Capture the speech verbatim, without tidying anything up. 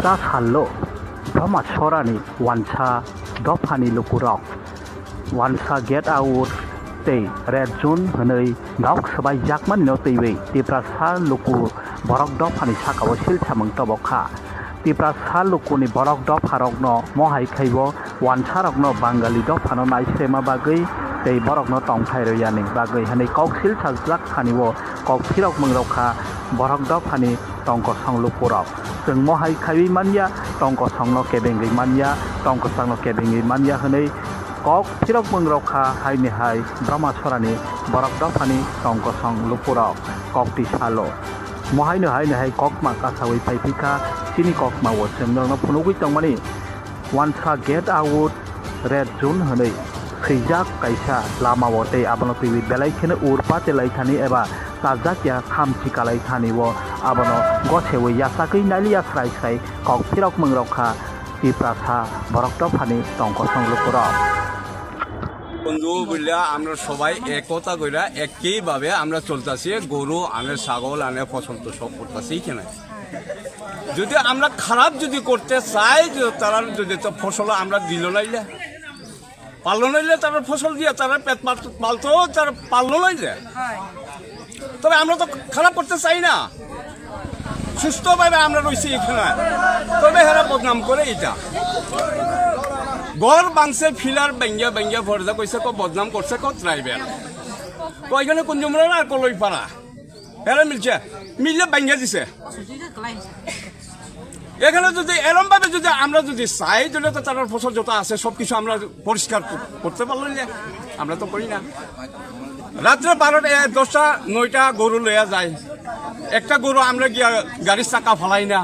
Ta sallo Brahma Sorani wansa dophani lukurok wansa get out tei red zone hwnwi nok swbai jakmani no twiwi Tiprasa luku borok dophani sakao silsamung tobok kha. Tiprasa lukuni borok dopharokno mohai khaibo wansarokno Bangali dophano naisrema bagwi tei borokno tongthai rwyani bagwi hwnwi kok silsajak thani o kok phirok mwngrok kha borok dophani tongkosong lukurok. Chwng mohai khaiwi manya, tongkosongno kebengwi manya, tongkosongno kebengwi manya hwnwi kok phirok mwngrok kha haini hai Brahma Sorani borok dophani tongkosong lukurok kokti salo. Mohaino haini hai kokma kasawi phaiphikha, chini kokma o chwng norokno phunugwi tongmani. Wansa get out red zone hwnwi swijak kaisa lama o tei abono twiwi belai kheno ur pate lai thani eba chajak ya khamchi kalai thani o abono gosewi yasakwi nailiya srai srai kok phirok mwngrok kha Tiprasa borok dophani tongkosong lukurok. বন্ধু বুঝলে আমরা সবাই একতা কইরা একইভাবে আমরা চলতেছি, গরু আনে, ছাগল আনে, ফসল তো সব করতেছি এখানে। যদি আমরা খারাপ যদি করতে চাই, যে তারা যদি তো ফসল আমরা দিল নাইলে, পারল নাইলে তারা ফসল দিয়ে তারা পেট পাল-, পালতো তারা পারল নাইলে। তবে আমরা তো খারাপ করতে চাই না, সুস্থভাবে আমরা রয়েছি এখানে, তবে এরা বদনাম করে এটা। ঘর ভাঙছে, ফিলার ভাঙ্গিয়া ভাঙ্গিয়া ফর্দা কইছে, কো বদনাম করছে, কো ট্রাইবেল, কো এখানে কুঞ্জুমরা আর কলইপাড়া। এরা মিলছে, মিললে ভাঙ্গিয়া দিছে। এখানে যদি এরম ভাবে যদি আমরা যদি চাই, তাহলে তো তার ফসল যত আছে সবকিছু আমরা পরিষ্কার কর-, করতে পারলাম না। আমরা তো করি না। রাত্রে বারোটা, এ, দশটা, নয়টা গরু লইয়া যায়। একটা গরু আমরা গিয়া গাড়ির চাকা ফালাই না।